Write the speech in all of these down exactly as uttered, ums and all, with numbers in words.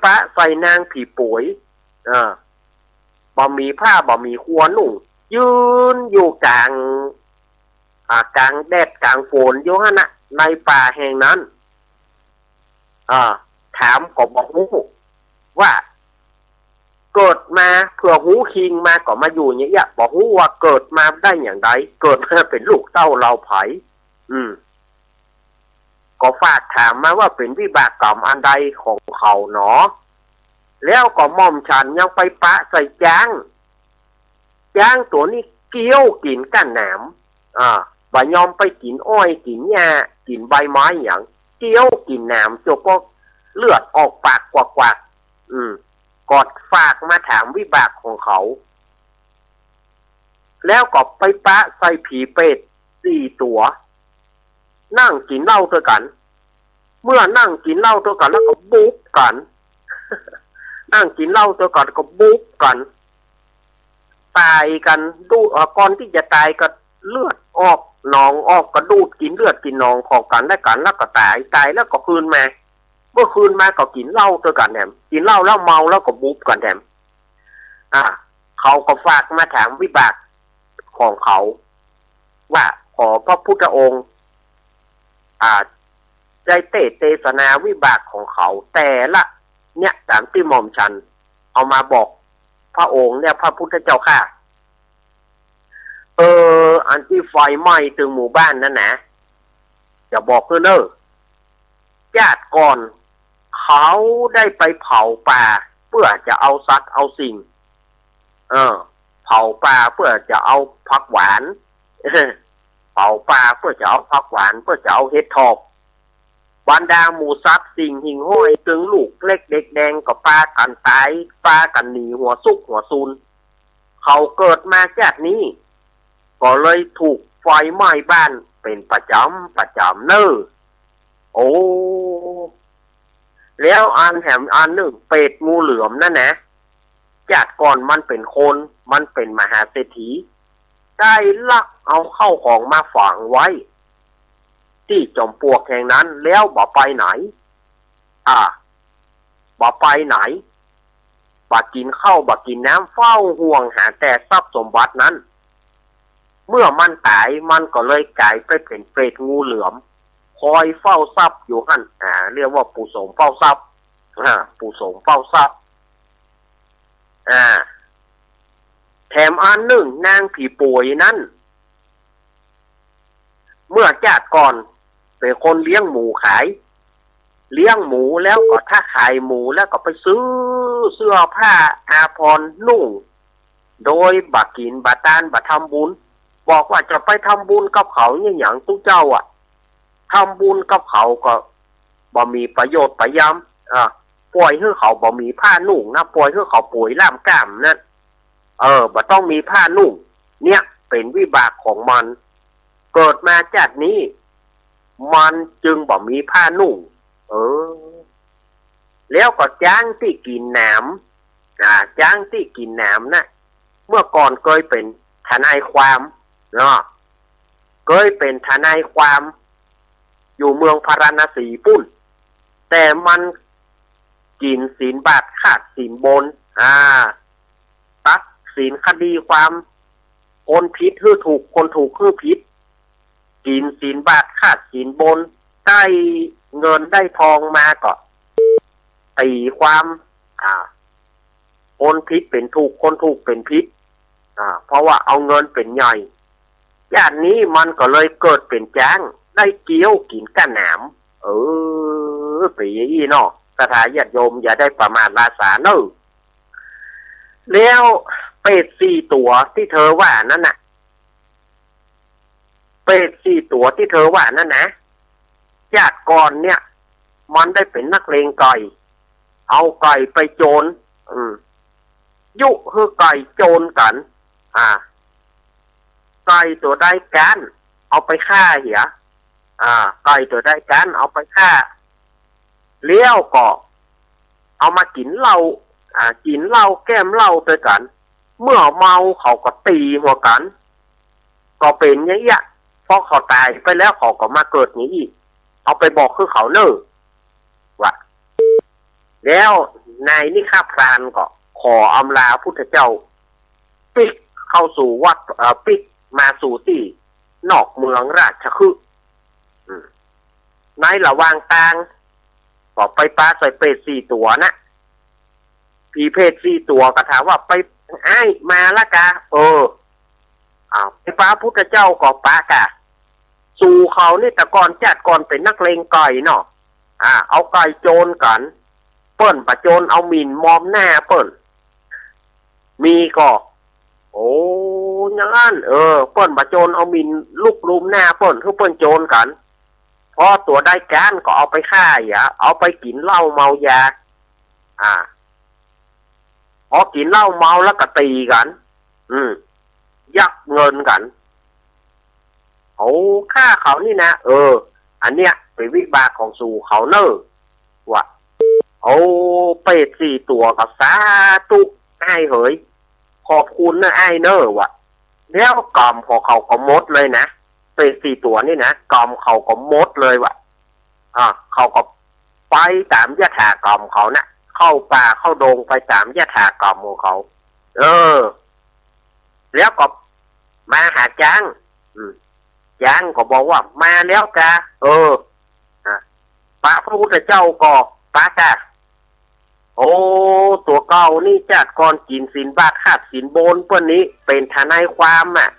ปะใส่นางผีป๋วย เออ บ่มีผ้าบ่มีครัวนุ่ง ยืนอยู่ก๋าง อ่า ก๋างแดดก๋างฝนอยู่หั้นน่ะ ในป่าแห่งนั้น อ่า ถามก็บ่ฮู้ว่า เกิดมาเปื้อฮู้คิงมาก็มาอยู่เนี่ย บ่ฮู้ว่าเกิดมาได้อย่างใด เกิดมาเป๋นลูกเต้าเหล่าใผ อืม ก็ฝากถามมาว่าเป๋นวิบากกรรมอันใดของเขาหนอ แล้วก็หม่อมฉันยังไปปะใส่จ๊าง จ๊างตั๋วนี้เกี้ยวกิ๋นก้านหนาม อ่า บ่ยอมไปกิ๋นอ้อยกิ๋นหญ้า กิ๋นใบไม้หยัง เกี้ยวกิ๋นหนาม จนก็เลือดออกปากกวักๆ อืม ก็ฝากมาถามวิบากของเขา แล้วก็ไปปะใส่ผีเปรตสี่ตั๋ว นั่งกิ๋นเหล้าตวยกั๋น เมื่อนั่งกิ๋นเหล้าตวยกั๋นแล้วก็บุบกั๋น นั่งกิ๋นเหล้าตวยกั๋นก็บุบกั๋น ต๋ายกั๋น ดู เอ่อ ก่อนตี้จะต๋ายก็เลือดออกหนองออก ก็ดูดกิ๋นเลือดกิ๋นหนองของกั๋นและกั๋น แล้วก็ต๋าย ต๋ายแล้วก็คืนมา เมื่อคืนมาก็กิ๋นเหล้าตวยกั๋นแถม กิ๋นเหล้าแล้วเมาแล้วก็บุบกั๋นแถม อ่า เขาก็ฝากมาถามวิบากของเขา ว่าขอพระพุทธองค์ อ่า ได้เตสน์เตสนาวิบากของเขาแต่ละเนี่ย ต๋ามตี้หม่อมฉันเอามาบอกพระองค์เนี่ย พระพุทธเจ้าข้า เออ อันตี้ไฟไหม้ตึงหมู่บ้านนั้นนะ จะบอกหื้อเน่อ ชาติก่อนเขาได้ไปเผาป่าเปื้อจะเอาสัตว์เอาสิ่ง เออ เผาป่าเปื้อจะเอาผักหวาน เผาป่าเปื้อจะเอาผักหวาน เปื้อจะเอาเห็ดถอบ บรรดาหมู่สัตว์สิ่งหิ่งห้อย ตึงลูกเล็กเด็กแดงก็ปากั๋นต๋าย ปากั๋นหนีหัวซุกหัวซูน เขาเกิดมาชาตินี้ ก็เลยถูกไฟไหม้บ้านเป๋นประจ๋ำประจ๋ำเน่อ โอ้ แล้วอันแถมอันนึ่ง เปรตงูเหลือมนั่นนะ ชาติก่อนมันเป๋นคน มันเป๋นมหาเศรษฐี ได้ลักเอาเข้าของมาฝังไว้ ตี้จอมปลวกแห่งนั้น แล้วบ่ไปไหน อ่า บ่ไปไหน บ่กิ๋นข้าว บ่กิ๋นน้ำ เฝ้าห่วงหาแต่ทรัพย์สมบัตินั้น เมื่อมันต๋าย มันก็เลยก๋ายไปเป๋นเปรตงูเหลือม คอยเฝ้าทรัพย์อยู่หั้น อ่า เรียกว่าปู่โสมเฝ้าทรัพย์ อ่า ปู่โสมเฝ้าทรัพย์ อ่า แถมอันนึ่ง นางผีป๋วยนั้น เมื่อชาติก่อนเป๋นคนเลี้ยงหมูขาย เลี้ยงหมูแล้วก็ถ้าขายหมูแล้วก็ไปซื้อเสื้อผ้าอาภรณ์นุ่ง โดยบ่กิ๋นบ่ตานบ่ทำบุญ บอกว่าจะไปทำบุญกับเขาเนี่ย หยังตุ๊เจ้าอะ ทำบุญกับเขาก็บ่มีประโยชน์ประยำ อ่า ป่อยหื้อเขาบ่มีผ้านุ่งนะ ป่อยหื้อเขาป๋วยล่ามก้ามนั้น เออ บ่ต้องมีผ้านุ่ง เนี่ยเป๋นวิบากของมัน เกิดมาชาตินี้ มันจึงบ่มีผ้านุ่ง เออ แล้วก็จ๊างตี้กิ๋นหนาม อ่า จ๊างตี้กิ๋นหนามน่ะ เมื่อก่อนเกยเป๋นทนายความเนาะ เกยเป๋นทนายความ อยู่เมืองพาราณสีปุ้น แต่มันกิ๋นศีลบาตรขาดศีลบน อ่า ตัดสินคดีความ คนผิดหื้อถูก คนถูกหื้อผิด กิ๋นศีลบาตรขาดศีลบน ได้เงินได้ทองมาก็ตีความ อ่า คนผิดเป๋นถูก คนถูกเป๋นผิด อ่า เพราะว่าเอาเงินเป๋นใหญ่ ชาตินี้มันก็เลยเกิดเป๋นจ๊าง ได้เกี้ยวกิ๋นก้านหนาม เออ เป๋นอย่างอี้เนาะ ศรัทธาญาติโยมอย่าได้ประมาทลาสาเน่อ แล้วเปรตสี่ตั๋วตี้เธอว่านั้นน่ะ เปรตสี่ตั๋วตี้เธอว่านั้นนะ ชาติก่อนเนี่ย มันได้เป๋นนักเลงไก่ เอาไก่ไปโจร อืม ยุหื้อไก่โจรกั๋น อ่า ไก่ตั๋วใดก๊าน เอาไปฆ่าเหีย อ่า ไก่ตั๋วใดก๊าน เอาไปฆ่า แล้วก็เอามากิ๋นเหล้า อ่า กิ๋นเหล้าแก้มเหล้าตวยกั๋น เมื่อเมาเขาก็ตีหัวกั๋น ก็เป๋นอย่างอี้ พอเขาต๋ายไปแล้วเขาก็มาเกิดอย่างอี้ เอาไปบอกหื้อเขาเน่อ ว่า แล้วนายนิคพานก็ขออำลาพุทธเจ้า ปิ๊กเข้าสู่วัด เอ่อ ปิ๊กมาสู่ตี้นอกเมืองราชคฤห์ อืม ในระหว่างตางก็ไปปะใส่เปรตสี่ตั๋วนะ ผีเปรตสี่ตั๋วก็ถามว่า ไป อ้ายมาละกา เออ อ้าว ไปปะพุทธเจ้าก็ปะกา สู่เขานี่แต่ก่อนจาติก่อนเป๋นนักเลงไก่เนาะ อ่า เอาไก่โจรกั๋น เปิ้นบ่โจรเอาหมิ่นมอมหน้าเปิ้น มีก่อ โอ้ อย่างนั้น เออ เปิ้นบ่โจรเอาหมิ่นลุกลูมหน้าเปิ้น คือเปิ้นโจรกั๋น พอตั๋วได้การก็เอาไปฆ่าเหีย เอาไปกิ๋นเหล้าเมายา อ่า พอกิ๋นเหล้าเมาแล้วก็ตี๋กั๋น อืม ยักเงินกั๋น โอ้ ฆ่าเขานี่นะ เออ อันเนี้ยเป๋นวิบากของสูเขาเน่อ ว่า โอ้ เปรตสี่ตั๋วก็สาธุ อ้ายเหย ขอบคุณนะอ้ายเน่อ ว่า แล้วกรรมของเขาก็หมดเลยนะ เปรตสี่ตั๋วนี่นะ กรรมเขาก็หมดเลยว่ะ อ่ะ เขาก็ไปต๋ามยถากรรมเขานะ เข้าป่าเข้าดงไปต๋ามยถากรรมของเขา เออ แล้วก็มาหาจ๊าง อืม จ๊างก็บอกว่า มาแล้วกา เออ อ่ะ ปะพระพุทธเจ้าก็ปะกา โอ้ ตั๋วเก่านี่จาติก่อนกิ๋นศีลบาตรขาดศีลโบนเปิ้นนี้ เป๋นทนายความอะ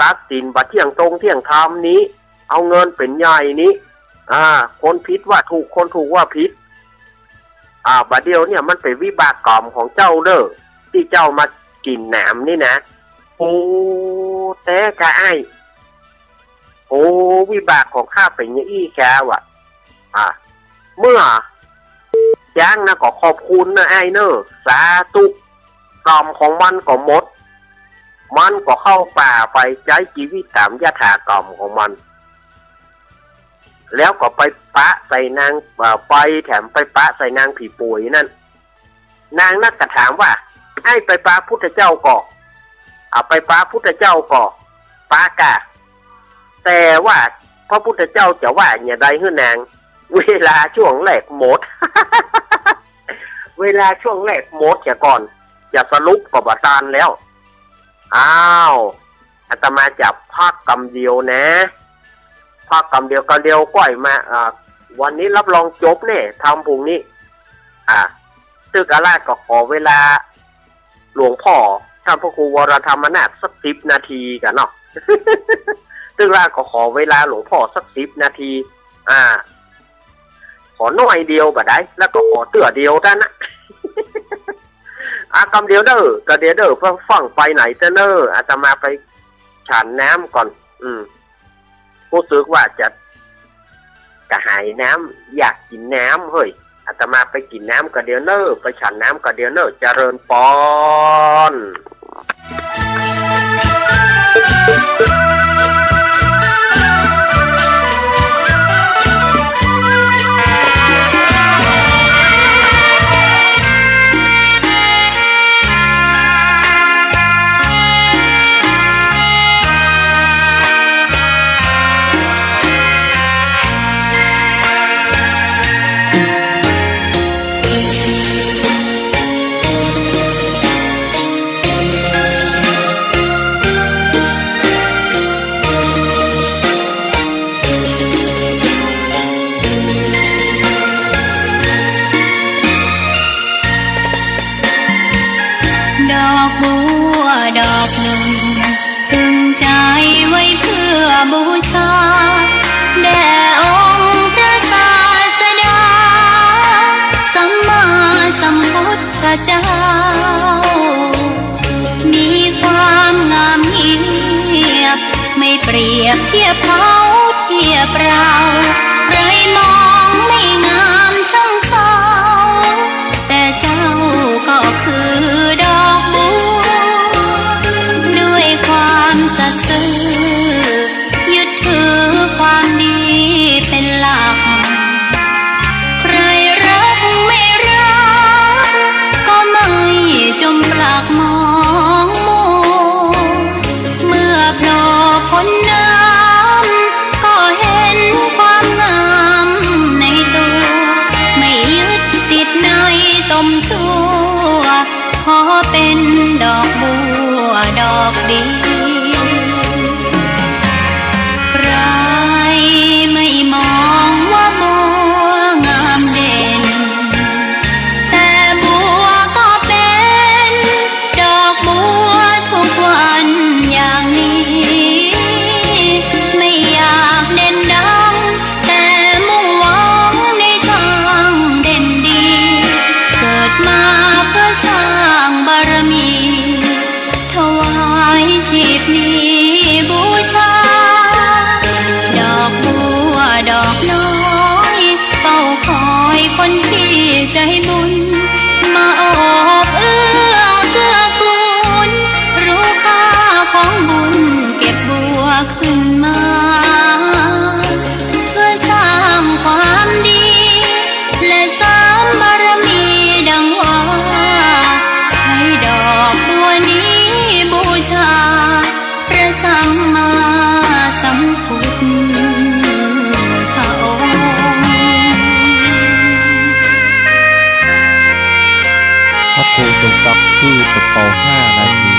ตัดสินบ่เที่ยงตรงเที่ยงธรรมนี้ เอาเงินเป๋นใหญ่นี้ อ่า คนผิดว่าถูก คนถูกว่าผิด อ่า บ่าเดี่ยวเนี่ยมันเป๋นวิบากกรรมของเจ้าเน่อ ตี้เจ้ามากิ๋นหนามนี่นะ โอ้ แต๊กาอ้าย โอ้ วิบากของข้าเป๋นอย่างอี้กา ว่า อ่า เมื่อจ๊างนะก็ขอบคุณนะอ้ายเน่อ สาธุ กรรมของมันก็หมด มันก็เข้าป่าไปใจ๊จีวิตต๋ามยถากรรมของมัน แล้วก็ไปปะใส่นาง เอ่อ ไปแถมไปปะใส่นางผีป่วยนั่น นางนักก็ถามว่า อ้ายไปปะพุทธเจ้าก่อ อ่ะ ไปปะพุทธเจ้าก่อ ปะกา แต่ว่าพระพุทธเจ้าจะว่าอย่างใดหื้อนาง เวลาช่วงแรกหมด เวลาช่วงแรกหมดเสียก่อน จะสรุปก็บ่ตันแล้ว อ้าว อาตมาจะพักกำเดียวนะ พักกำเดียว กำเดียวก้อยมา อ่า วันนี้รับรองจบแน่ ธรรมพรุ่งนี้ อ่า ตึกอาราชก็ขอเวลาหลวงพ่อท่านพระครูวรธรรมนาถสักสิบนาทีกาเนาะ ตึกอาราชก็ขอเวลาหลวงพ่อสักสิบนาที อ่า ขอหน้อยเดียวบ่ได้ แล้วก็ขอเตื้อเดียวเต้านั้นนะ อ่ะ กำเดียวเน่อ กำเดียวเน่อ ฟั่ง ฟั่งไปไหนเต้าเน่อ อาตมาไปฉันน้ำก่อน อืม ฮู้สึกว่าจะกระหายน้ำ อยากกิ๋นน้ำเฮ้ย อาตมาไปกิ๋นน้ำกำเดียวเน่อ ไปฉันน้ำกำเดียวเน่อ เจริญปอน ดอกบัวดอกหนึ่ง ตึงใจไว้เพื่อบูชา แด่องค์พระศาสดา สัมมาสัมพุทธเจ้า มีความงามเงียบ ไม่เปรียบเทียบเขาเทียบเรา ใครมองไม่งามช่างเขา แต่เจ้าก็คือดอกบัว ด้วยความสัตย์ซื่อ ยึดถือความดีเป็นหลัก ใครรักไม่รัก ก็ไม่จมปลักมองมัว เมื่อโผล่พ้นน้ำ ก็เห็นความง ชั่ว ขอเป๋นดอกบัวดอกเดียว ใครไม่มองว่าบัวงามเด่น แต่บัวก็เป๋นดอกบัวทุกวันอย่างนี้ ไม่อยากเด่นดัง แต่มุ่งหวังในตางเด่นดี เกิดมาเพื่อสร้างบารมี ถวายชีพนี้บูชา ดอกบัวดอกน้อย เฝ้าคอยคนที่ใจบุญ มาโอบเอื้อเกื้อกูล รู้ค่าของบุญเก็บบัวขึ้นมา เพื่อสร้างความดี และเสริมบารมีดังว่า ใช้ดอกบัวนี้บูชา พระสัมมาสัมพุทธองค์ พระครูจงกลับคือประเป๋าห้านาที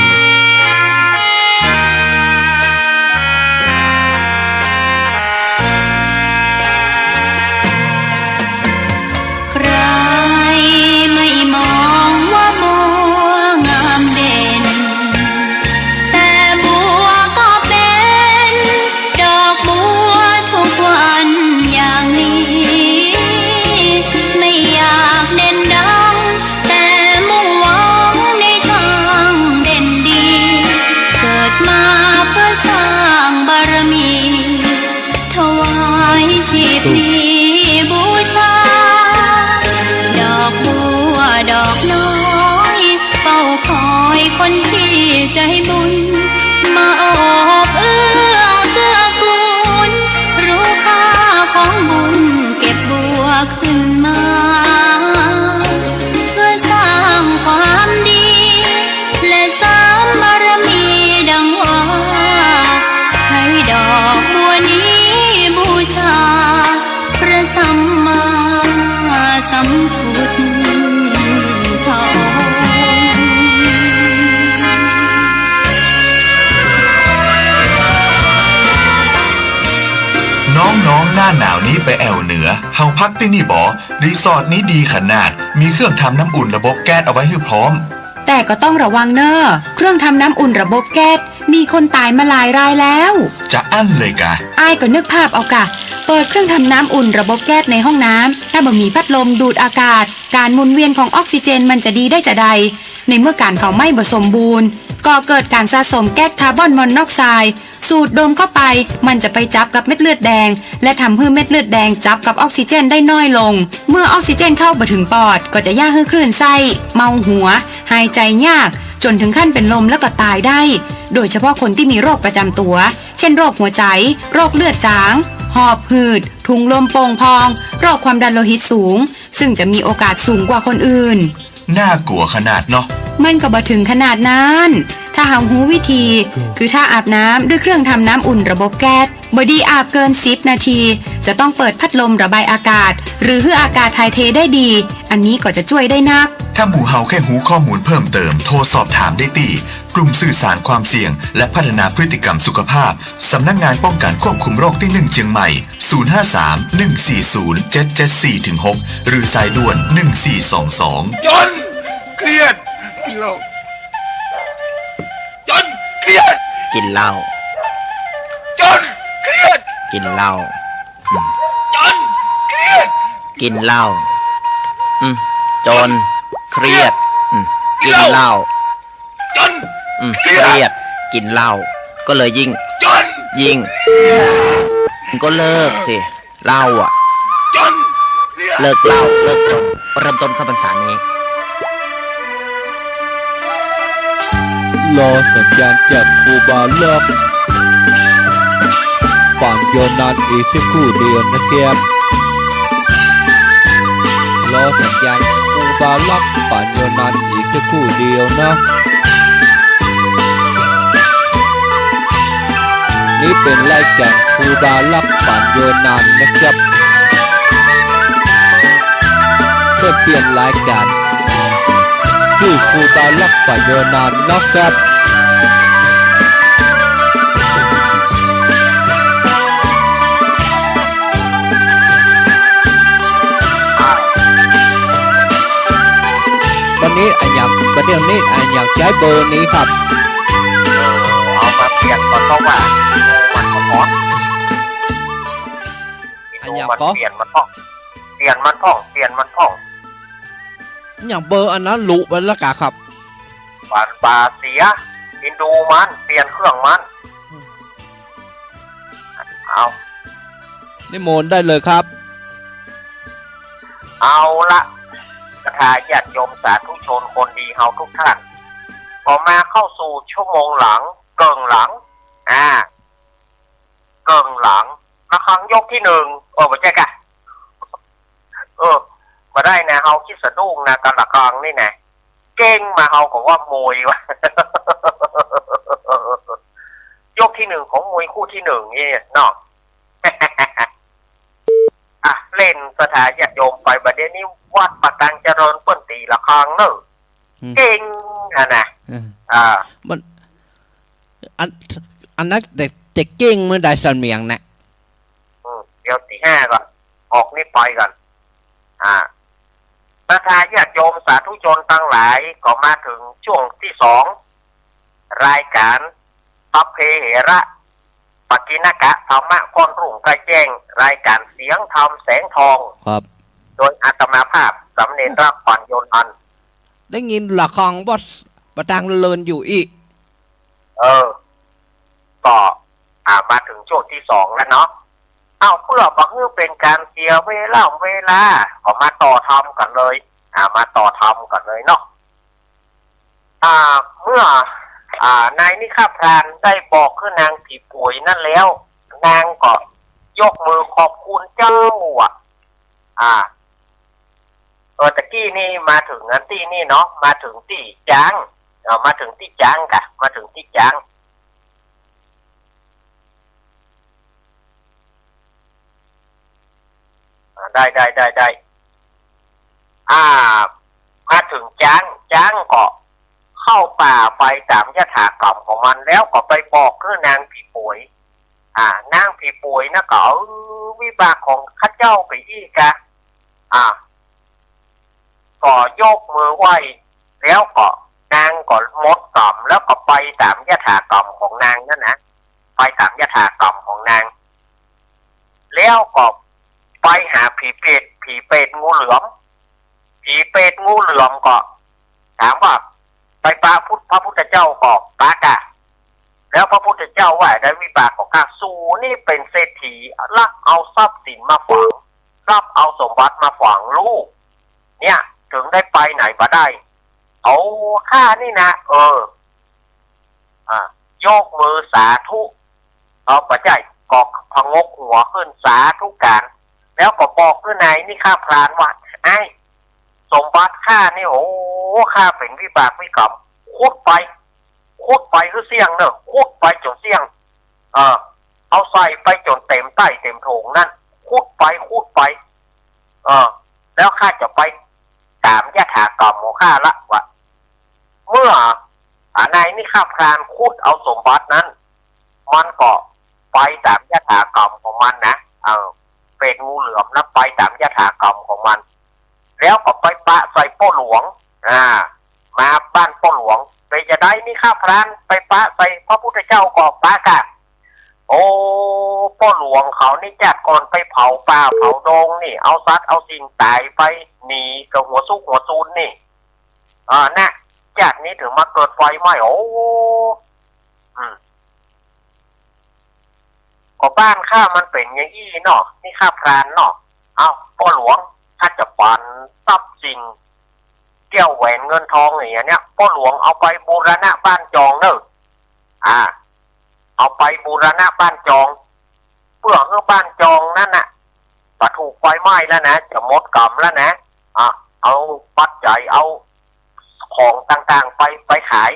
ใครไม่มองว่าบัวงามเด่น แต่บัวก็เป๋นดอกบัวทุกวันอย่างนี้ ไม่อยากเด่นดัง แต่มุ่งหวังในตางเด่นดี เกิดมาเพื่อสร้างบารมี ถวายชีพนี้บูชา ดอกบัวดอกน้อย เฝ้าคอยคนที่ใจบุญ มาโอบเอื้อเกื้อกูล รู้ค่าของบุญเก็บบัวขึ้นมา เพื่อสร้างความดี และเสริมบารมีดังว่า ใช้ดอกบัวนี้บูชา พระสัมมาสัมพุทธองค์ น้องๆ หน้าหนาวนี้ไปแอ่วเหนือ เฮาพักตี้นี่บ่ รีสอร์ทนี้ดีขนาด มีเครื่องทำน้ำอุ่นระบบแก๊สเอาไว้หื้อพร้อม แต่ก็ต้องระวังเน่อ เครื่องทำน้ำอุ่นระบบแก๊ส มีคนต๋ายมาหลายรายแล้ว จะอั้นเลยกา อ้ายก็นึกภาพเอากา เปิดเครื่องทำน้ำอุ่นระบบแก๊สในห้องน้ำ ถ้าบ่มีพัดลมดูดอากาศ ก๋านหมุนเวียนของออกซิเจนมันจะดีได้จาใด ในเมื่อก๋านเผาไหม้บ่สมบูรณ์ ก่อเกิดก๋านสะสมแก๊สคาร์บอนมอนอกไซด์ สูดดมเข้าไป มันจะไปจับกับเม็ดเลือดแดง และทำหื้อเม็ดเลือดแดงจับกับออกซิเจนได้น้อยลง เมื่อออกซิเจนเข้าบ่ถึงปอด ก็จะย่าหื้อคลื่นไส้ เมาหัว หายใจ๋ยาก จ๋นถึงขั้นเป๋นลมแล้วก็ต๋ายได้ โดยเฉพาะคนตี้มีโรคประจ๋ำตั๋ว เช่น โรคหัวใจ๋ โรคเลือดจาง หอบหืด ถุงลมโป่งพอง โรคความดันโลหิตสูง ซึ่งจะมีโอกาสสูงกว่าคนอื่น น่ากลัวขนาดเนาะ มันก็บ่ถึงขนาดนั้น ถ้าเฮาฮู้วิธี คือถ้าอาบน้ำด้วยเครื่องทำน้ำอุ่นระบบแก๊ส บ่ดีอาบเกินสิบนาที จะต้องเปิดพัดลมระบายอากาศ หรือหื้ออากาศถ่ายเทได้ดี อันนี้ก็จะจ้วยได้นัก ถ้าหมู่เฮาแค่ฮู้ข้อมูลเพิ่มเติม โทรสอบถามได้ตี้ กลุ่มสื่อสารความเสี่ยง และพัฒนาพฤติกรรมสุขภาพ สำนักงานป้องกันควบคุมโรคตี้หนึ่งเจียงใหม่ ศูนย์ห้าสาม หนึ่งสี่ศูนย์ เจ็ดเจ็ดสี่ ถึง หก หรือสายด่วน หนึ่งสี่สองสอง จนเครียด กินเหล้า จนเครียด กินเหล้า จนเครียด กินเหล้า อืม จนเครียด กินเหล้า อืม จนเครียด อืม กินเหล้า จน อืม เครียด เครียด กินเหล้า ก็เลยยิ่ง จน ยิ่ง ก็เลิกสิ เหล้าอะ จน เลิกเหล้า เลิกจน เริ่มต้นเข้าพรรษานี้ รอสัญญาณจากครูบาลักษณ์ ป่านโยนานอีกสักครู่เดียวนะครับ รอสัญญาณครูบาลักษณ์ ป่านโยนานอีกสักครู่เดียวนะ นี่เป๋นรายก๋านครูบาลักษณ์ ป่านโยนานนะครับ เพื่อเปลี่ยนรายก๋าน ผู้บ่าวรักบ่าเยอรมันนะครับ วันนี้อะหยัง ประเดี๋ยวนี้อะหยังใจ๊เบอร์นี้ครับ เออ เอามาเปลี่ยนก่อน เพราะว่ามันก็ฮอต อะหยัง มัน ก็ เปลี่ยนมันพ่อง เปลี่ยนมันพ่อง เปลี่ยนมันพ่อง อะหยังเบอร์อันนั้นลุไปแล้วกะครับ บ่า บ่าเสีย อินดูมัน เปลี่ยนเครื่องมัน อืม เอา นิมนต์ได้เลยครับ เอาละ ศรัทธาญาติโยมสาธุชนคนดีเฮาทุกท่าน ก็มาเข้าสู่ชั่วโมงหลัง เกิ่งหลัง อ่า เกิ่งหลัง ระฆังยกตี้นึ่ง เออ บ่ใจ้กะ เออ บ่ได้นะ เฮาขี้สะดุ้งนะ กะระฆังนี่นะ เก้งมาเฮาก็ว่ามวยวะ ยกตี้นึ่งของมวยคู่ตี้นึ่งนี่เนาะ อ่ะ เล่นศรัทธาญาติโยมไป บ่าเดี่ยวนี้วัดป่าตังเจริญเปิ้นตี๋ระฆังเน่อ อืม เก้งอะนะ เออ อ่า มัน อัน อันนั้นแต่ แต่เก้งเมื่อใดสำเนียงนะ อืม เดี๋ยวตีห้าก่อน ออกนี่ไปก่อน อ่า ศรัทธาญาติโยมสาธุชนตังหลาย ก็มาเถิงช่วงตี้สอง รายก๋าน สัพเพเหระ ปกิณณกะ ธรรมะก้อนรุ่งใกล้แจ้ง รายก๋านเสียงธรรมแสงทอง ครับ โดยอาตมาภาพ สามเณรรัก ปัญโญตัน ได้ยินระฆังบ่า บ่าตังเลินอยู่อี้ เออ ก็ อ่า มาเถิงช่วงตี้สองแล้วเนาะ เอ้า เปื้อบ่หื้อเป๋นก๋านเสียเวลา เวลา ก็มาต่อธรรมกั๋นเลย อ่า มาต่อธรรมกั๋นเลยเนาะ อ่า เมื่อ อ่า นายนิฆาพรานได้บอกหื้อนางผีป๋วยนั้นแล้ว นางก็ยกมือขอบคุณเจ้าอะ อ่า เออ ตะกี้นี่มาเถิงอันตี้นี่เนาะ มาเถิงตี้จ๊าง เออ มาเถิงตี้จ๊างกะ มาเถิงตี้จ๊าง อ่า ได้ ได้ ได้ ได้ อ่า มาเถิงจ๊าง จ๊างก็เข้าป่าไปต๋ามยถากรรมของมัน แล้วก็ไปบอกหื้อนางผีป๋วย อ่า นางผีป๋วยนะก็เอาวิบากของข้าเจ้าไปอี้กะ อ่า ก็ยกมือไหว้ แล้วก็นางก็หมดกรรม แล้วก็ไปต๋ามยถากรรมของนางนั้นนะ ไปต๋ามยถากรรมของนาง แล้วก็ไปหาผีเปรต ผีเปรตงูเหลือม ผีเปรตงูเหลือมก็ถามว่า ไปปะพุทธ พระพุทธเจ้าก็ปะกะ แล้วพระพุทธเจ้าว่า ได้วิบากของข้า สูนี่เป๋นเศรษฐี ลักเอาทรัพย์สินมาฝัง ลักเอาสมบัติมาฝังลูก เนี่ย เถิงได้ไปไหนบ่ได้ เอาข้านี่นะ เออ อ่า ยกมือสาธุ เอาบ่ใจ้ ก็ผงกหัวขึ้นสาธุก๋าน แล้วก็บอกหื้อนายนิฆาพรานว่า ไอ้ สมบัติข้านี่ โอ้ ข้าเป๋นวิบากวิกรรม ขุดไป ขุดไปหื้อเสี้ยงเน่อ ขุดไปจ๋นเสี้ยง เออ เอาใส่ไปจ๋นเต๋มใต้เต๋มโถงนั้น ขุดไป ขุดไป เออ แล้วข้าจะไปต๋ามยถากรรมของข้าละ ว่า เมื่อ อ่า นายนิฆาพรานขุดเอาสมบัตินั้น มันก็ไปต๋ามยถากรรมของมันนะ เออ เปรตงูเหลือมนะ ไปต๋ามยถากรรมของมัน แล้วก็ไปปะใส่ป้อหลวง อ่า มาบ้านป้อหลวง เป๋นจาใดนิฆาพราน ไปปะใส่พระพุทธเจ้าก็ปะกะ โอ้ ป้อหลวงเขานี่จาติก่อนไปเผาป่าเผาดงนี่ เอาสัตว์เอาสิ่งต๋ายไป หนีกับหัวซุกหัวซูนนี่ อ่า นะ จาตินี้เถิงมาเกิดไฟไหม้ โอ้ อืม ก็บ้านข้ามันเป๋นอย่างอี้เนาะ นิฆาพรานเนาะ เอ้า ป้อหลวง ถ้าจะปานทรัพย์สิน แก้วแหวนเงินทองอย่างเนี้ย ป้อหลวงเอาไปบูรณะบ้านจองเน่อ อ่า เอาไปบูรณะบ้านจอง เปื้อหื้อบ้านจองนั้นน่ะ บ่ถูกไฟไหม้แล้วนะ จะหมดกรรมแล้วนะ อ่ะ เอาปัจจัย เอาของต่างๆ ไป ไปขาย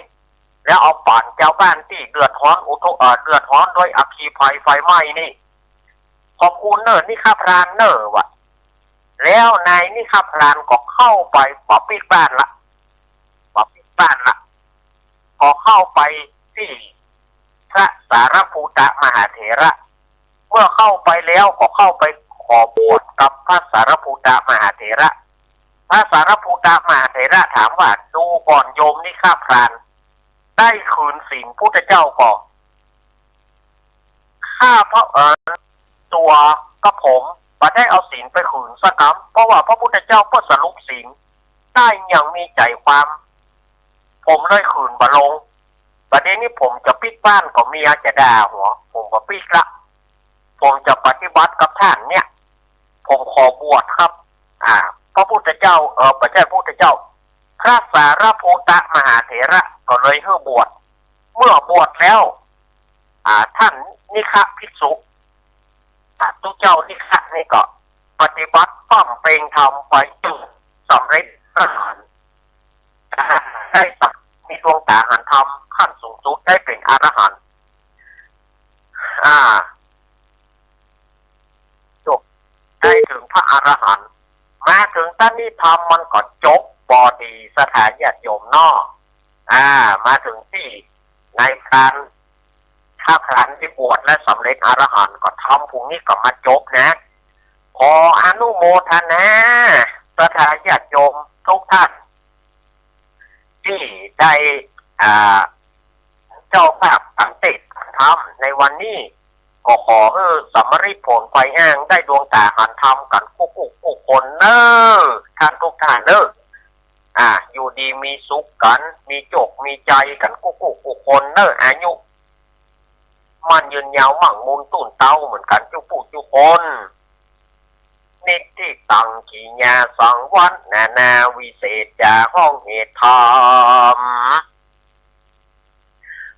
แล้วเอาป๋านจาวบ้านตี้เดือดฮ้อนอุทก เอ่อ เดือดฮ้อนด้วยอัคคีภัยไฟไหม้นี่ ขอบคุณเน่อ นิฆาพรานเน่อ ว่า แล้วนายนิฆาพรานก็เข้าไป บ่ปิ๊กบ้านละ บ่ เข้าไปตี้พระสารีปุตตมหาเถระ เมื่อเข้าไปแล้วก็เข้าไปขอบวชกับพระสารีปุตตมหาเถระ พระสารีปุตตมหาเถระถามว่า ดูก่อนโยมนิคพราน ได้ขืนศีลพุทธเจ้าก่อ ข้าพระ เอ่อ ตั๋วกระผมบ่ได้เอาศีลไปขืนสักกำ เพราะว่าพระพุทธเจ้าเปิ้นสรุปศีลได้อย่างมีใจ๋ความ ผมเลยขืนบ่ลง บัดนี้ผมจะปิ๊กบ้านก็เมียจะด่าหัว ผมบ่ปิ๊กละ ผมจะปฏิบัติกับต้านเนี่ย ผมขอบวชครับ อ่า พระพุทธเจ้า เอ่อ บ่ใจ้พุทธเจ้า พระสารีปุตตมหาเถระก็เลยหื้อบวช เมื่อบวชแล้ว อ่า ต้านนิคภิกษุ อ่า ตุ๊เจ้านิคนี่ก็ปฏิบัติบำเพ็ญธรรมไปจนสำเร็จอรหันต์ ได้สัก มีดวงต๋าหันธรรมขั้นสูงสุดได้เป๋นอรหันต์ อ่า จบ ได้เถิงพระอรหันต์ มาเถิงต๋อนนี้ธรรมมันก็จบปอดี ศรัทธาญาติโยมเนาะ อ่า มาเถิงตี้นายพราน ถ้าพรานตี้บวชและสำเร็จอรหันต์ก็ธรรมผู้นี้ก็มาจบนะ ขออนุโมทนา ศรัทธาญาติโยมทุกท่าน ตี้ได้ อ่า เจ้าภาพตังเตศน์ธรรมในวันนี้ ก็ขอหื้อสำเร็จผลไขว่ห้าง ได้ดวงต๋าหันธรรมกั๋นกู้กู้กู้คนเน่อ ท่านทุกท่านเน่อ อ่า อยู่ดีมีสุขกั๋น มีโจคมีชัยกั๋นกู้กู้กู้คนเน่อ อายุ มั่นยืนยาวมั่งมูลตู้นเต๊าเหมือนกั๋นกู้กู้กู้คน นิทธิตัง กิริยาสังวัตตนานา วิเศษจาห้องเหตุธรรม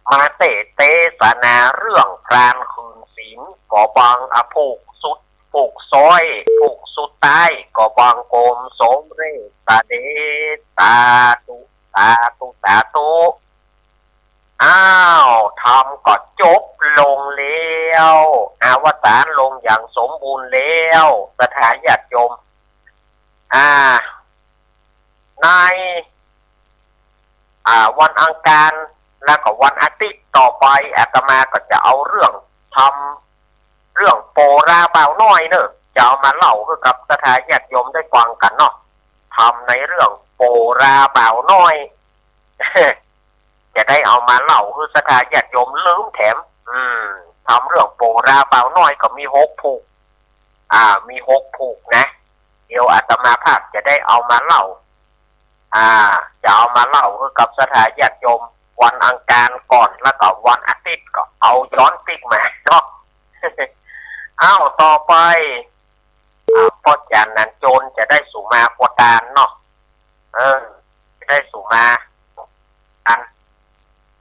มาเตศน์เตสนาเรื่องพรานขืนศีล ก็บังอภูกสุด ภูกซ้อย ภูกสุดท้าย ก็บังโกมสมเร็จเสด็จ สาธุ สาธุ สาธุ อ้าว ธรรมก็จบลงแล้ว อวสานลงอย่างสมบูรณ์แล้ว ศรัทธาญาติโยม อ่า ใน อ่า วันอังคาร แล้วก็วันอาทิตย์ต่อไป อาตมาก็จะเอาเรื่องธรรม เรื่องโปราบ่าวน้อยเน่อ จะเอามาเล่าหื้อกับศรัทธาญาติโยมได้ฟังกั๋นเนาะ ธรรมในเรื่องโปราบ่าวน้อย จะได้เอามาเล่าหื้อศรัทธาญาติโยมลืมแถม อืม ธรรมเรื่องโปราบ่าวน้อยก็มีหกผูก อ่า มีหกผูกนะ เดี๋ยวอาตมาภาพจะได้เอามาเล่า อ่า จะเอามาเล่าหื้อกับศรัทธาญาติโยม วันอังคารก่อน แล้วก็วันอาทิตย์ก็เอาย้อนปิ๊กมาเนาะ อ้าว ต่อไป อ่า ป้อจ๋ารย์หนานโจรจะได้สุมากั๋วตานเนาะ เออ จะได้สุมากั๋น